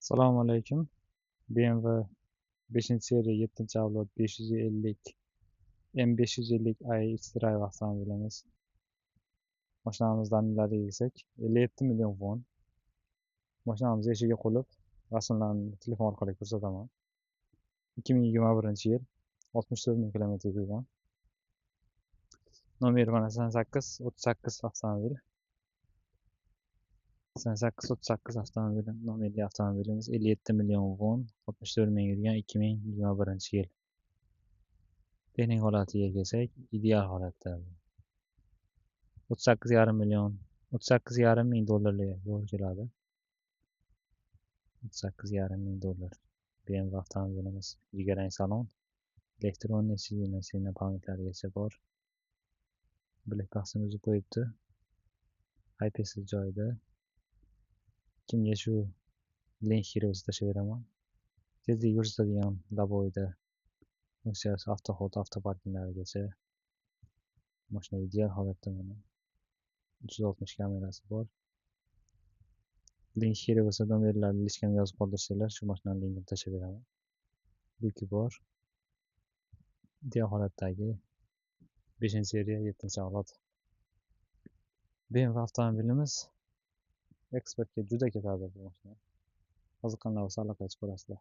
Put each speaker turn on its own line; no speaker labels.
Assalomu alaykum. BMW 5-seriya 7-avlod 550 M550i xDrive avtomobilimiz. Mashinamiz dalillariga kelsak, 57 million won. Mashinamiz eshigi qulf, rasmlarni telefon orqali ko'rsataman. 2021-yil, 64 ming kilometr yurgan. Nomeri mana 88 38 avtomobil. 88 38 avtomobili nomerli avtomobilimiz 57 million won, 64 ming yurgan, 2021-yil. Texnik holatiga kelsak, ideal holatda. 38,5 million, 38,5 ming dollarga to'g'ri keladi. 38,5 ming dollar. BMW avtomobilimiz, jigarrang salon, электронный сиденье, сиденье память larigacha bor. Bilak bahsini uzib qo'yibdi. IPS joyida. Kimga shu link kerak bo'lsa, tashlab beraman. Tezlik ko'rsatadigan лобовой da funksiyasi, автоход, автопаркинг larigacha. Mashina ideal holatda mana. 360 kamerasi bor. Link kerak bo'lsa, nomerlarni личка mga yozib qoldirsanglar, shu mashinani linkini tashlab beraman. Lyuki bor. Ideal holatdagi 5-seriya 7-avlod. BMW avtomobilimiz eksportga juda ketadi bu mashina. Qiziqqanlar bo'lsa, aloqaga chiqaverasizlar.